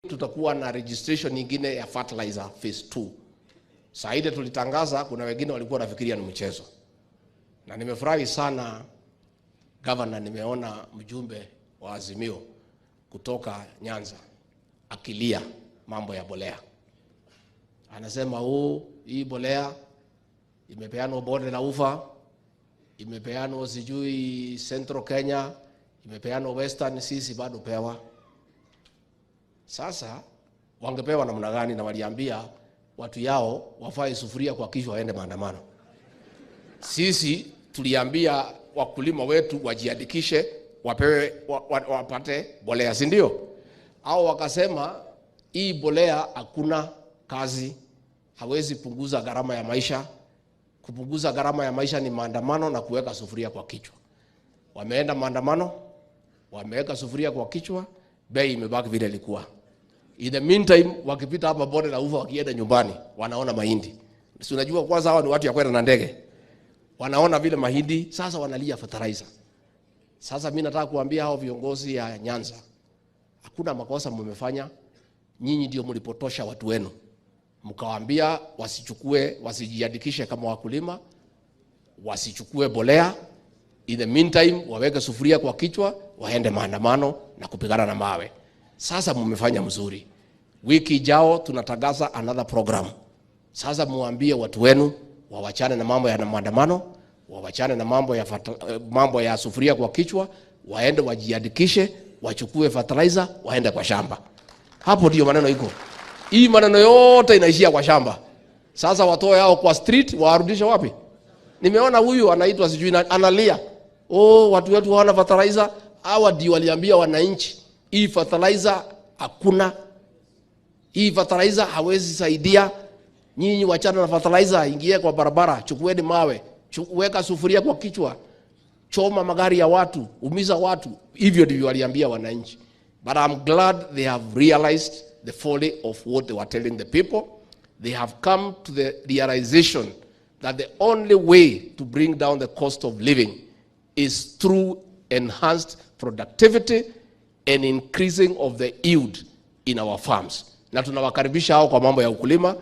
Tutakuwa na registration nyingine ya fertilizer phase 2. Saa ile tulitangaza, kuna wengine walikuwa wanafikiria ni mchezo, na nimefurahi sana governor, nimeona mjumbe wa Azimio kutoka Nyanza akilia mambo ya bolea, anasema hii bolea imepeanwa bonde la Ufa, imepeanwa sijui Central Kenya, imepeanwa Western, sisi bado pewa. Sasa wangepewa namna gani? Na waliambia watu yao wafae sufuria kwa kichwa waende maandamano. Sisi tuliambia wakulima wetu wajiandikishe wapewe wapate bolea, si ndio? Au wakasema hii bolea hakuna kazi, hawezi punguza gharama ya maisha. Kupunguza gharama ya maisha ni maandamano na kuweka sufuria kwa kichwa. Wameenda maandamano, wameweka sufuria kwa kichwa, bei imebaki vile ilikuwa. In the meantime, wakipita hapa bonde la Ufa wakienda nyumbani, wanaona mahindi. Si unajua kwanza hawa ni watu ya kwenda na ndege. Wanaona vile mahindi, sasa wanalia fertilizer. Sasa mimi nataka kuambia hao viongozi ya Nyanza, hakuna makosa mmefanya. Nyinyi ndio mlipotosha watu wenu. Mkawaambia wasichukue, wasijiandikishe kama wakulima, wasichukue bolea. In the meantime, waweke sufuria kwa kichwa, waende maandamano na kupigana na mawe. Sasa mmefanya mzuri. Wiki ijao tunatangaza another program. Sasa muambie watu wenu wawachane na mambo ya maandamano, wawachane na mambo ya sufuria kwa kichwa, waende wajiandikishe, wachukue fertilizer, waende kwa shamba. Hapo ndio maneno iko. Hii maneno yote inaishia kwa shamba. Sasa watoe hao kwa street, waarudishe wapi? Nimeona huyu anaitwa sijui analia. Oh, watu wetu hawana fertilizer. Hawa ndio waliambia wananchi hii fertilizer hakuna. Hii fertilizer hawezi saidia. Nyinyi wachana na fertilizer, ingie kwa barabara, chukueni mawe, weka sufuria kwa kichwa, choma magari ya watu, umiza watu. Hivyo ndivyo waliambia wananchi. But I'm glad they have realized the folly of what they were telling the people. They have come to the realization that the only way to bring down the cost of living is through enhanced productivity and increasing of the yield in our farms. Na tunawakaribisha hao kwa mambo ya ukulima,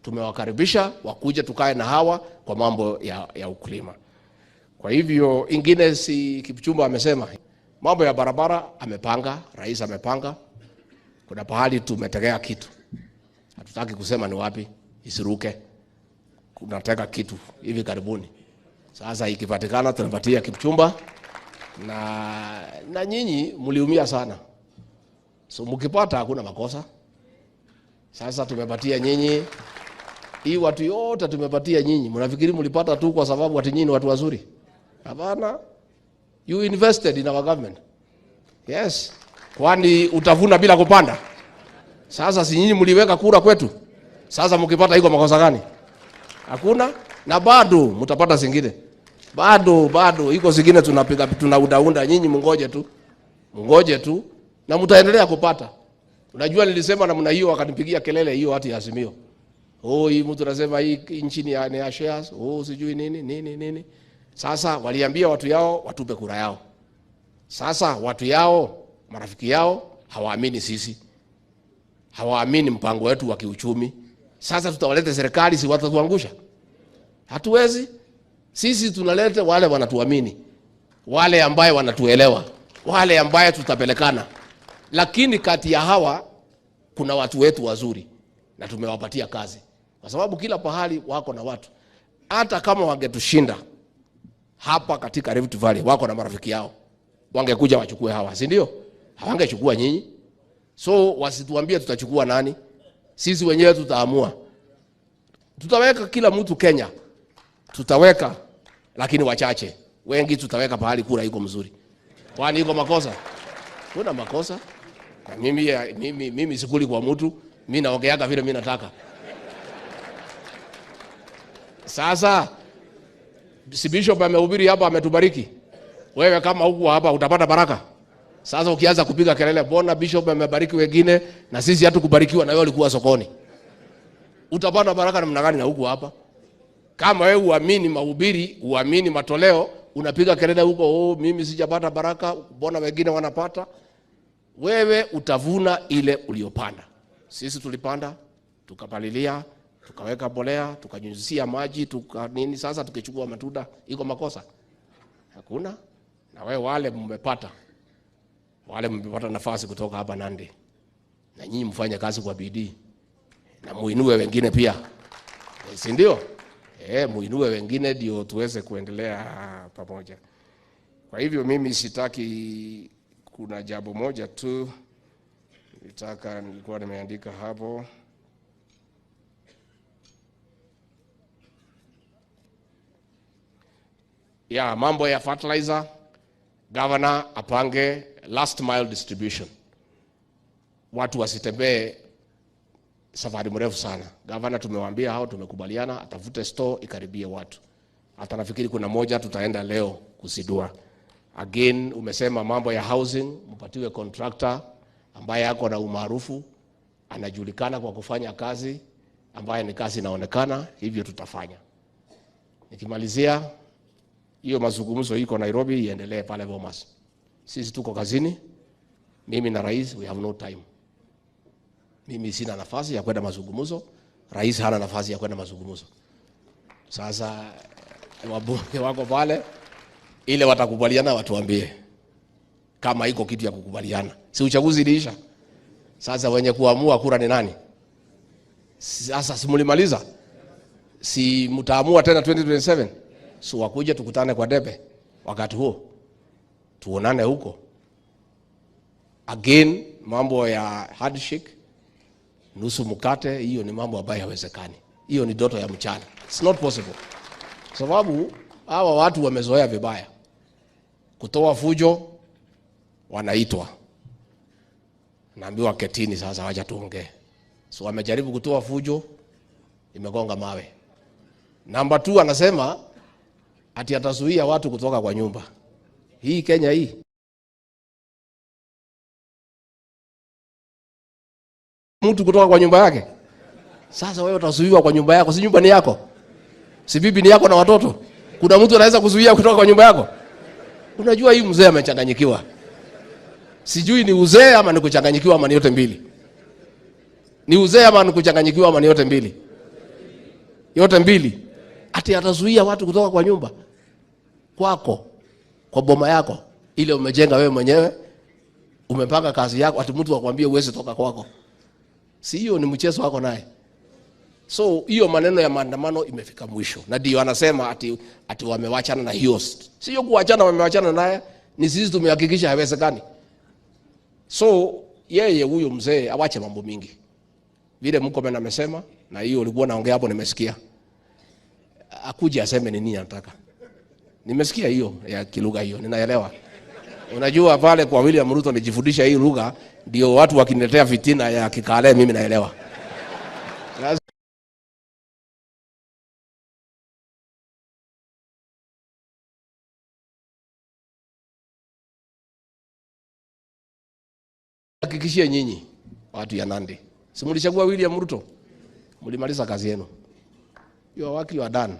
tumewakaribisha wakuje tukae na hawa kwa mambo ya ukulima. Kwa hivyo ingine si Kipchumba amesema mambo ya barabara amepanga, rais amepanga. Kuna pahali tumetegea kitu. Hatutaki kusema ni wapi, isiruke. Kunatega kitu hivi karibuni. Sasa ikipatikana tunapatia Kipchumba na nyinyi mliumia sana. So mkipata hakuna makosa. Sasa tumepatia nyinyi hii watu yote tumepatia nyinyi. Mnafikiri mlipata tu kwa sababu ati nyinyi ni watu wazuri? Hapana. You invested in our government. Yes. Kwani utavuna bila kupanda? Sasa si nyinyi mliweka kura kwetu? Sasa mkipata iko makosa gani? Hakuna. Na bado mtapata zingine. Bado iko zingine tunapiga, tunaundaunda. Nyinyi mngoje tu. Mngoje tu na mtaendelea kupata. Unajua nilisema namna hiyo wakanipigia kelele hiyo hati ya Azimio. Oh, hii mtu anasema hii nchi ni ya shares. Oh, sijui nini nini nini. Sasa waliambia watu yao watupe kura yao. Sasa watu yao, marafiki yao hawaamini sisi. Hawaamini mpango wetu wa kiuchumi. Sasa tutawaleta serikali, si watatuangusha? Hatuwezi. Sisi tunaleta wale wanatuamini, wale ambaye wanatuelewa, wale ambaye tutapelekana. Lakini kati ya hawa kuna watu wetu wazuri na tumewapatia kazi. Kwa sababu kila pahali wako na watu. Hata kama wangetushinda hapa katika Rift Valley, wako na marafiki yao. Wangekuja wachukue hawa, si ndio? Hawangechukua nyinyi. So wasituambie tutachukua nani. Sisi wenyewe tutaamua. Tutaweka kila mtu Kenya. Tutaweka, lakini wachache. Wengi tutaweka pahali kura iko mzuri. Kwani iko makosa? Kuna makosa. Na mimi sikuli kwa mtu, mimi naongeaga vile mimi nataka. Sasa si bishop amehubiri hapa, ametubariki. Wewe kama huko hapa utapata baraka. Sasa ukianza kupiga kelele, bona bishop amebariki wengine na sisi hatukubarikiwa na wewe ulikuwa sokoni. Utapata baraka namna gani na huko hapa? Kama wewe uamini mahubiri, uamini matoleo, unapiga kelele huko, oh, mimi sijapata baraka, bona wengine wanapata. Wewe utavuna ile uliopanda. Sisi tulipanda, tukapalilia, tukaweka bolea, tukanyunyizia maji, tuka nini, sasa tukichukua matunda iko makosa? Hakuna. Na wewe wale mmepata. Wale mmepata nafasi kutoka hapa Nandi. Na nyinyi mfanye kazi kwa bidii. Na muinue wengine pia. Si ndio? Muinue wengine ndio tuweze kuendelea pamoja. Kwa hivyo mimi sitaki, kuna jambo moja tu nitaka, nilikuwa nimeandika hapo. Ya mambo ya fertilizer, governor apange last mile distribution. Watu wasitembee safari mrefu sana. Governor tumewaambia hao, tumekubaliana atafute store ikaribie watu. Hata nafikiri kuna moja tutaenda leo kusidua. Again umesema mambo ya housing, mpatiwe contractor ambaye ako na umaarufu, anajulikana kwa kufanya kazi ambaye ni kazi inaonekana, hivyo tutafanya. Nikimalizia hiyo mazungumzo iko Nairobi iendelee pale Bomas. Sisi tuko kazini, mimi na rais we have no time. Mimi sina nafasi ya kwenda mazungumzo, rais hana nafasi ya kwenda mazungumzo. Sasa wabunge wako pale, ile watakubaliana watuambie kama iko kitu ya kukubaliana. Si uchaguzi iliisha? Sasa wenye kuamua kura ni nani? Sasa si mlimaliza? Si mtaamua tena 2027? So wakuje tukutane kwa debe wakati huo. Tuonane huko. Again mambo ya handshake, nusu mkate, hiyo ni mambo ambayo hayawezekani. Hiyo ni ndoto ya mchana. It's not possible. Sababu hawa watu wamezoea vibaya. Kutoa fujo wanaitwa. Naambiwa ketini sasa wacha tuongee. So wamejaribu kutoa fujo, imegonga mawe. Number 2 anasema ati atazuia watu kutoka kwa nyumba. Hii Kenya hii. Mtu kutoka kwa nyumba yake. Sasa wewe utazuiwa kwa nyumba yako, si nyumba ni yako? Si bibi ni yako na watoto? Kuna mtu anaweza kuzuia kutoka kwa nyumba yako? Unajua hii mzee amechanganyikiwa. Sijui ni uzee ama ni kuchanganyikiwa ama ni yote mbili. Ni uzee ama ni kuchanganyikiwa ama ni yote mbili. Yote mbili. Ati atazuia watu kutoka kwa nyumba kwako, kwa boma yako ile umejenga wewe mwenyewe, umepanga kazi yako, ati mtu akwambie uweze toka kwako. Si hiyo ni mchezo wako naye? So hiyo maneno ya maandamano imefika mwisho. Na ndio anasema ati wamewachana na hiyo. Sio kuachana, wamewachana naye, ni sisi tumehakikisha haiwezekani. So yeye huyo mzee awache mambo mingi. Vile Murkomen amesema, na hiyo ulikuwa naongea hapo nimesikia. Akuje aseme ni nini anataka. Nimesikia hiyo ya kilugha hiyo, ninaelewa. Unajua pale kwa William Ruto nijifundisha hii lugha, ndio watu wakiniletea fitina ya kikale mimi naelewa. Hakikishie nyinyi watu ya Nandi, si mlichagua William Ruto? Mlimaliza kazi yenu. You are working, you are done.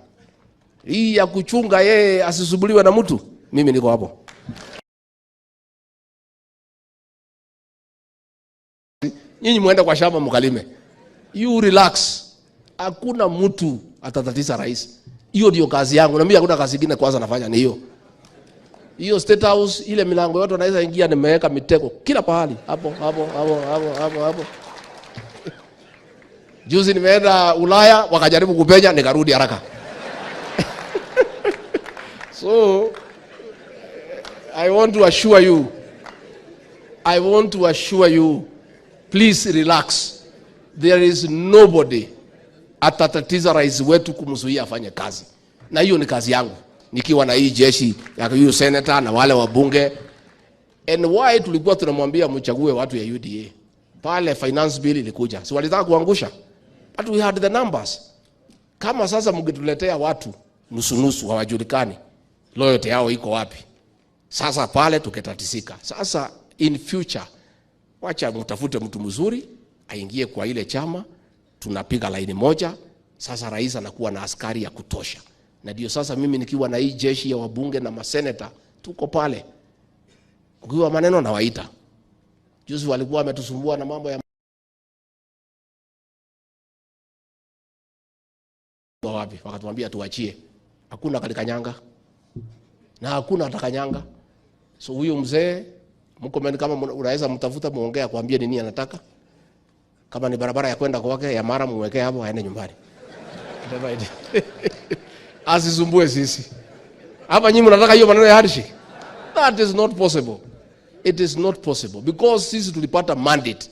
Hii ya kuchunga yeye asisubuliwe na mtu, mimi niko hapo. Nyinyi muende kwa shamba mkalime. You relax. Hakuna mtu atatatiza rais. Hiyo ndio kazi yangu. Na mimi hakuna kazi nyingine kwanza nafanya ni hiyo. Hiyo State House ile milango yote naweza ingia, nimeweka mitego kila pahali. Hapo, hapo, hapo, hapo, hapo, hapo. Juzi nimeenda Ulaya wakajaribu kupenya nikarudi haraka. So I want to assure you. I want to assure you, please relax. There is nobody atatatiza rais wetu kumzuia afanye kazi. Na hiyo ni kazi yangu. Nikiwa na hii jeshi ya huyu senator na wale wabunge. And why tulikuwa tunamwambia mchague watu ya UDA? Pale finance bill ilikuja. Si walitaka kuangusha? But we had the numbers. Kama sasa mngetuletea watu nusu nusu hawajulikani, loyalty yao iko wapi? Sasa pale tuketatisika. Sasa in future wacha mtafute mtu mzuri aingie kwa ile chama, tunapiga laini moja. Sasa rais anakuwa na askari ya kutosha. Na ndio sasa mimi nikiwa na hii jeshi ya wabunge na maseneta tuko pale. Ukiwa maneno nawaita. Juzi walikuwa wametusumbua na mambo ya wapi, wakatuambia tuachie, hakuna kalikanyanga na hakuna atakanyanga. So huyo mzee Murkomen, kama unaweza mtafuta muongee, akwambie nini anataka. Kama ni barabara ya kwenda kwake ya mara, muwekee hapo aende nyumbani. Asisumbue sisi hapa. Nyinyi mnataka hiyo maneno ya handshake? That is not possible. It is not possible because sisi tulipata mandate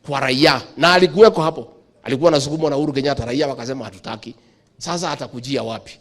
kwa raia na alikuweko hapo, alikuwa anasukumwa na Uhuru Kenyatta, raia wakasema hatutaki. Sasa atakujia wapi?